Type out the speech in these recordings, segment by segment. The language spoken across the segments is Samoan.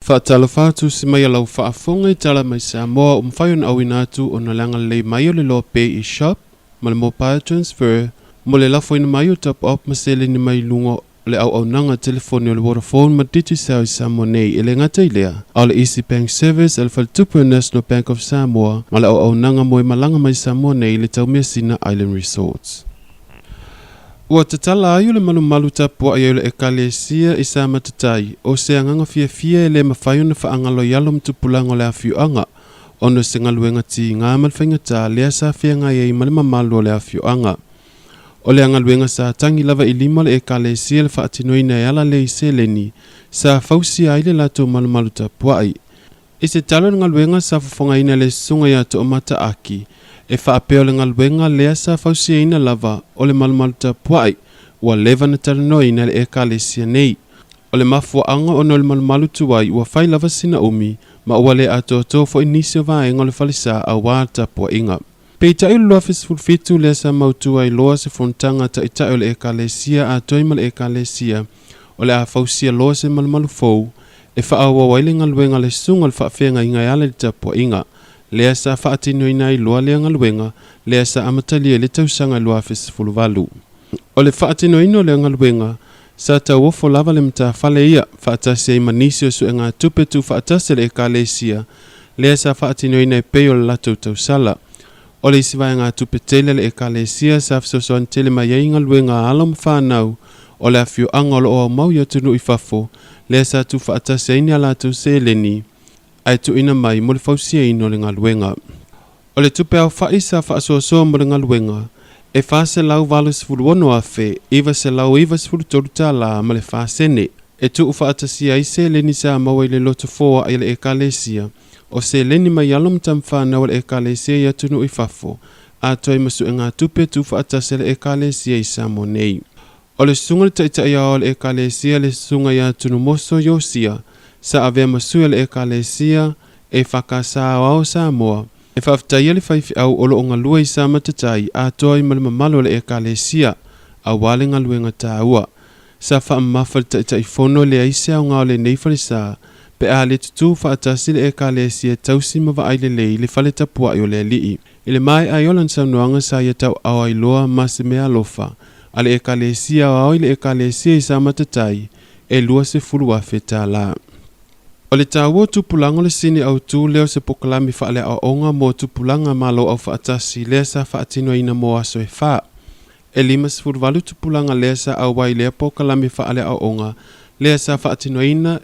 Faatalofa atu se mai a lau faafofoga i Tala Mai Samoa ua mafai ona auina atu ona le agalelei mai o le Loa Pay eShop ma le Mobile Transfer mo le lafoina mai o top up ma seleni mai luga o le auaunaga telefoni o le Vodafone ma Digicel i Samoa nei. E le gata i lea, a o le Easy Bank Service a le Faletupe o National Bank of Samoa ma le auaunaga mo e malaga mai Samoa nei i le Taumeasina Island Resorts. Ua tatala ai o le malumalu tapuai ai o le Ekalesia i Samatatai, o se agaga fiafia e le mafai ona faagalo i alo ma tupulaga o le afioaga, ona o se galuega tiga ma le faigata lea sa feagai ai ma le mamalu o le afioaga. O lea galuega sa tagi lava i lima o le Ekalesia le faatinoina e ala lea i seleni sa fausia ai le latou malumalu tapuai. I se tala o le galuega sa fofogaina e le Susuga ia Toomata Aki, e faapea o le galuega lea sa fausiaina lava o le malumalu tapuai ua leva na talanoaina e le Ekalesia nei. O le mafuaaga ona o le malumalu tuai ua fai lava sina umi ma ua le atoatoa foi nisi o vaega o le falesa aua le tapuaiga. Peitai o le 2017 lea sa mautu ai loa se fonotaga a Taitai o le Ekalesia atoa ma le Ekalesia o le a fausia loa se malumalu fou e faaauau ai le galuega a le Susuga o le Faafeagaiga e ala i le tapuaiga. Lea sa faatinoina ai loa lea galuega lea sa amatalia i le tausaga e 2018. O le faatinoina o lea galuega, sa tauofo lava le matafale ia, faatasi ai ma nisi o suegatupe tuufaatasi a le Ekalesia, lea sa faatinoina e pei o le latou tausala. O le isi vaegatupe tele a le Ekalesia sa fesoasoani tele mai ai i galuega a alo ma fanau o le afioaga o lo o aumau i atunuu i fafo, lea sa tuufaatasi ai ni a latou seleni ae tuuina mai mo le fausiaina o le galuega. O le tupe aofa'i sa faasoasoa mo le galuega, e $486,993 tala ma le fa sene, e tuufaatasia ai seleni sa maua i le loto foa'i a le Ekalesia, o seleni mai alo ma tamafanau a le Ekalesia i atunuu i fafo, atoa ai ma suegatupe tuufaatasi a le Ekalesia i Samoa nei. O le susuga i le Taitai Aoao o le Ekalesia le Susuga ia Tunumoso Iosia sa avea ma sui o le Ekalesia EFKS Aoao Samoa, e faafetaia le faifeau o lo o galue i Samatatai atoa ai ma le mamalu o le Ekalesia aua le galuega taua. Sa faamamafa le Taitaifono e leai se aoga o lenei falesa pe a le tutū faatasi le Ekalesia e tausi ma vaai lelei le fale tapuai o le Alii. I le maea ai o lana saunoaga sa ia tauaao ai loa ma se meaalofa a le Ekalesia Aoao i le Ekalesia i Samatatai e $20,000. O le taua o tupulaga o le sini autu lea o se pokalame faaleaoaoga mo tupulaga Malo Aufaatasi lea sa faatinoina mo aso e fa. E 58 tupulaga lea sa auai i lea pokalame faaleaoaoga lea sa faatinoina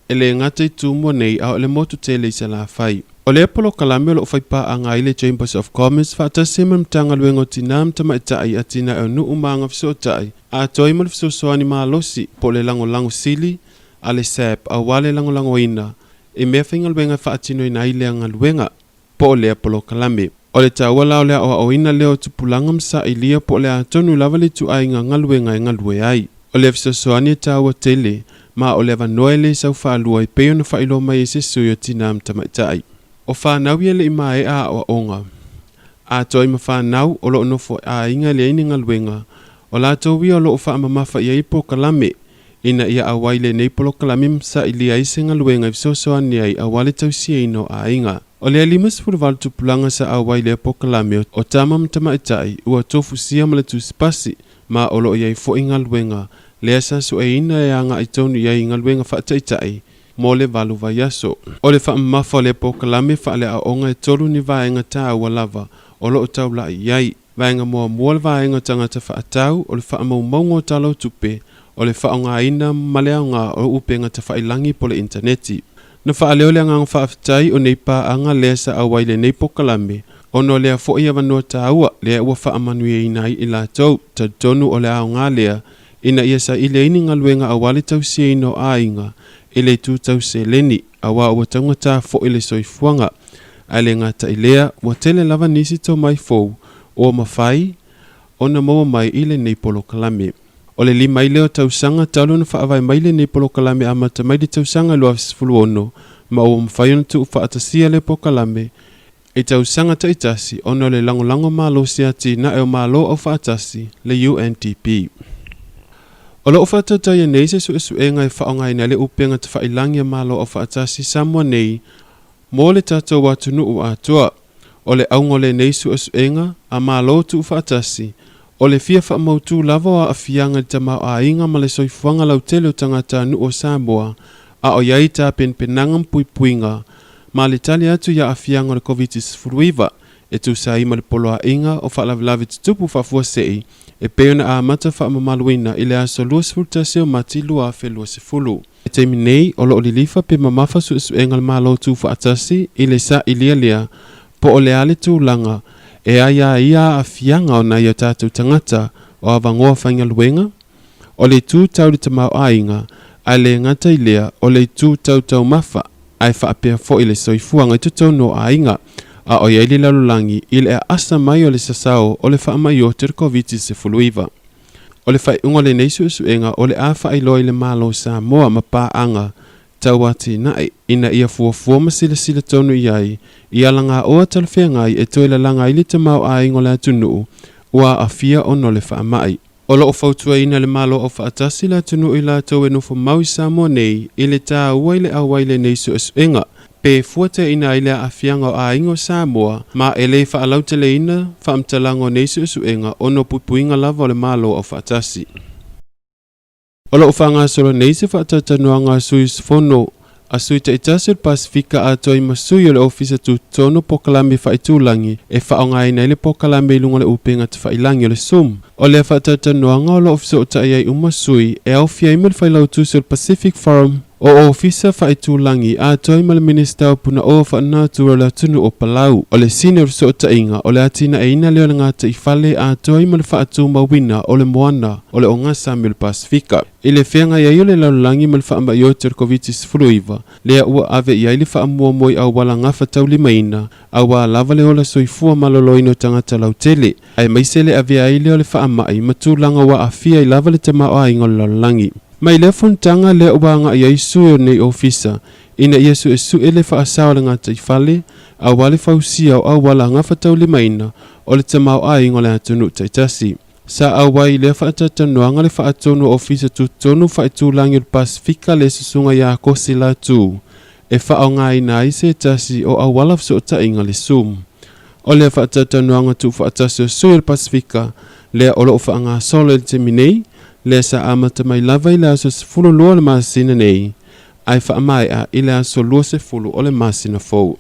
e le gata i Tumua nei a o le motu tele i Salafai. O lea polokalame o lo o fai paaga ai le Chambers of Commerce faatasi ai ma le Matagaluega o Tina ma Tamaitai, Atinae o Nuu ma Agafesootai, atoa ai ma le fesoasoani malosi po o le lagolago sili a le SAB aua le lagolagoina i mea faigaluega e faatinoina ai lea galuega po o lea polokalame. O le taua la o le aoaoina lea o tupulaga ma sailia po o le a tonu lava le ituaiga galuega e galue ai. O lea fesoasoani e taua tele, ma o le avanoa e le sau faalua e pei ona faailoa mai ai se sui o Tina ma Tamaitai. O fanau ia e le i maea aoaoga. Atoa ai ma fanau o lo o nofo aiga e leai ni galuega, o latou ia o lo o faamamafa i ai polokalame ina ia auai lenei polokalame ma sailia ai se galuega e fesoasoani ai aua le tausiaina o aiga. O lea 58 tupulaga sa auai lea polokalame o tama ma tamaitai ua tofusia ma le tusipasi ma o lo o i ai foi galuega lea sa sueina e agai tonu i ai i galuega faataitai mo le valu vaiaso. O le faamamafa o lea polokalame faaleaoaoga e tolu ni vaega taua lava o lo o taulai i ai. Vaega muamua o le vaega o tagata faatau, o le faamaumauga o tala o tupe, o le faaaogaina ma le aoga o upega tafailagi po o le initaneti. Na faaleo le agaga faafetai o nei paaga lea sa auai i lenei polokalame ona o lea foi avanoa taua lea ua faamanuiaina ai i latou. Talitonu o le aoga lea ina ia saili ai ni galuega aua le tausiaina o aiga i le itu tau seleni aua ua taugata foi le soifuaga. Ae le gata i lea, ua tele lava nisi tomai fou ua mafai ona maua mai i lenei polokalame. O le lima ai lea o tausaga talu ona faavae mai lenei polokalame amata mai le tausaga 2016 ma ua mafai ona tuufaatasia lea polokalame i tausaga taitasi ona o le lagolago malosi a Atinae o Malo Aufaatasi, le UNDP. O lo o faatautaia nei se suesuega e faaaogaina ai le upega tafailagi a Malo Aufaatasi Samoa nei mo le tatou atunuu atoa. O le auga o lenei suesuega a Malo Tuufaatasi, o le fia faamautu lava o aafiaga i le tamaoaiga ma le soifuaga lautele o tagatanuu o Samoa a o i ai tapenapenaga ma puipuiga ma le tali atu i aafiaga o le Koviti-19 e tusa ai ma le poloaiga o faalavelave tutupu faafuasei e pei ona amata faamamaluina i le aso 21 o Mati 2020. I le taimi nei, o lo o lilifa pe mamafa suesuega a le Malo Tuufaatasi i le sailia lea po o le a le tulaga e aiaia aafiaga o nai o tatou tagata o avanoa faigaluega, o le itu tau i le tamaoaiga, ae le gata i lea, o le itu tau taumafa, ae faapea foi le soifuaga i totonu o aiga, a o i ai le lalolagi i le aasa mai o le sasao o le faamai ote o le Koviti-19. O le faaiuga o lenei suesuega o le a faailoa i le Malo o Samoa ma paaga tau atinae ina ia fuafua ma silasila tonu i ai i alagaoa talafeagai e toe lalaga ai le tamaoaiga o le atunuu ua aafia ona o le faamai. O lo o fautuaina e le Malo Aufaatasi le atunuu i latou e nofo mau i Samoa nei i le taua i le auai lenei suesuega pe fuataina ai le aafiaga o aiga o Samoa ma e le faalauteleina faamatalaga o nei suesuega ona o puipuiga lava o le Malo Aufaatasi. O lo o faagasolo nei se faatalatalanoaga a sui usufono a sui taitasi o le Pasefika atoa ai ma sui o le Ofisa Tutotonu o Polokalame Faaitulagi e faaaogaina ai le polokalame i luga o le upega tafailagi o le Zoom. O lea faatalatalanoaga o lo o fesootai ai uma sui e aofia ai ma le Failautusi o le Pacific Forum o Ofisa Faaitulagi atoa ai ma le Minisita o Punaoa Faalenatura o le atunuu o Palau. O le sini o le fesootaiga o le atinaeina lea o le gataifale atoa ai ma le faatumauina o le moana o le ogasami o le Pasefika. I le feagai ai o le lalolagi ma le faamai ote o le Koviti-19, lea ua ave i ai le faamuamua i auala gafataulimaina auā lava le ola soifua maloloina o tagata lautele, aemaise le avea ai lea o le faamai ma tulaga ua aafia ai lava le tamaoaiga o le lalolagi. Mai lea fonotaga lea ua agai ai sui o lenei ofisa ina ia suesue le faasao a le gataifale auā le fausia o auala gafataulimaina o le tamaoaiga o le atunuu taitasi. Sa auai i lea faatalatalanoaga le faatonu o Ofisa Tutotonu Faaitulagi o le Pasefika le Susuga ia Kosi Latu e faaaogaina ai se tasi o auala fesootaiga le Zoom. O lea faatalatalanoaga tuufaatasi o sui o le Pasefika lea o lo o faagasolo i le taimi nei, lea sa amata mai lava i le aso 12 o le masina nei ae faamaea i le aso 20 o le masina fou.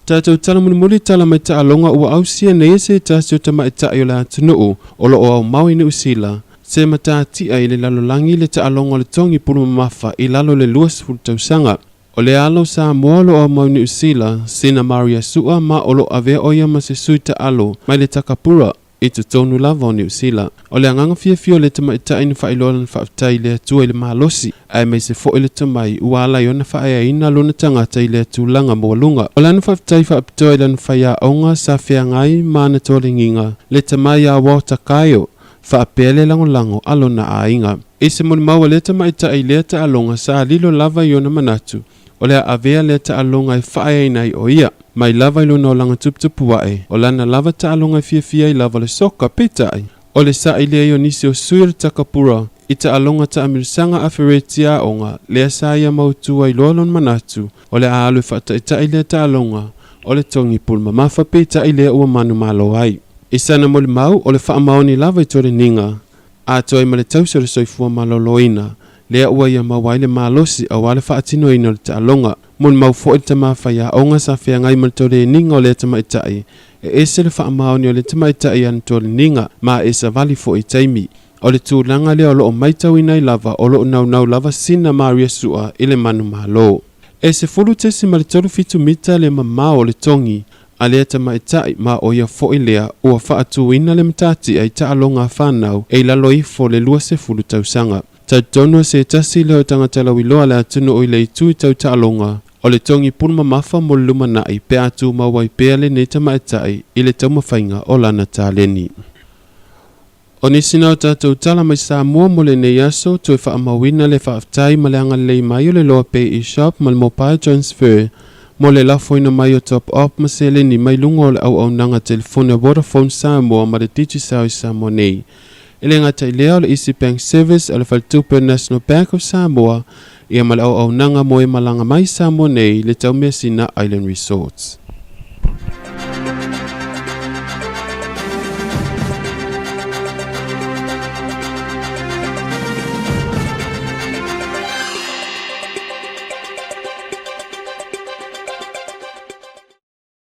Tatou tala mulimuli tala mai taaloga ua ausia nei e se tasi o tamaitai o le atunuu o lo o aumau i Niu Sila se matatia i le lalolagi le taaloga o le togi pulu mamafa i lalo o le 20 tausaga. O le alo Samoa o lo o aumau i Niu Sila, Sina Maria Su'a ma o lo o avea o ia ma se sui taalo mai le Takapura i totonu lava o Niu Sila. O le agaga fiafia o le tamaitai na faailoa lana faafetai i le Atua i le malosi, aemaise foi le tomai ua ala ai ona faaeaina lona tagata i lea tulaga maualuga. O lana faafetai faapitoa i lana faiaoga sa feagai ma ana tolegiga, le tama ia Walter Kaeo, faapea le lagolago a lona aiga. I se molimau a lea tamaitai i lea taaloga sa lilo lava i ona manatu, O le a avea lea taaloga e faaeaina ai o ia. Mai lava i lona olaga tuputupu ae, o lana lava taaloga e fiafia ai lava o le soka, peitai, o le saili ai o nisi o sui o le Takapura i taaloga taamilosaga afereti aoga lea sa ia mautu ai loa lona manatu o le a alu e faataitai lea taaloga o le togi pulu mamafa peitai lea ua manumalo ai. I sana molimau, o le faamaoni lava i toleniga atoa ai ma le tausi o le soifua maloloina, lea ua ia maua ai le malosi aua le faatinoina o le taaloga. Molimau foi le tama faiaoga sa feagai ma le toleniga o lea tamaitai, e ese le faamaoni o le tamaitai i ana toleniga, ma e savali foi i taimi. O le tulaga lea o lo o maitauina ai lava o lo o naunau lava sina Maria Sua i le manumalo. E 10.37 mita le mamao o le togi a lea tamaitai ma ʻo ia foi lea ua faatuina le matatia i taaloga a fanau e i lalo ifo o le 20 tausaga. Talitonu o se tasi lea o tagata lauiloa a le atunuu i le itu i tau taaloga, o le togi pulu mamafa mo le lumanai pe a tumau ai pea lenei tamaitai i le taumafaiga o lana taleni. O nisi na o tatou tala mai Samoa mo lenei aso, toe faamauina le faafetai ma le agalelei mai o le Loa Pay eShop ma le Mobile Transfer mo le lafoina mai o top up ma seleni mai luga o le auaunaga telefoni a Vodafone Samoa ma le Digicel i Samoa nei. E le gata i lea o le Easy Bank Service a le Faletupe National Bank of Samoa, ia ma le auaunaga mo e malaga mai i Samoa nei i le Taumeasina Island Resorts.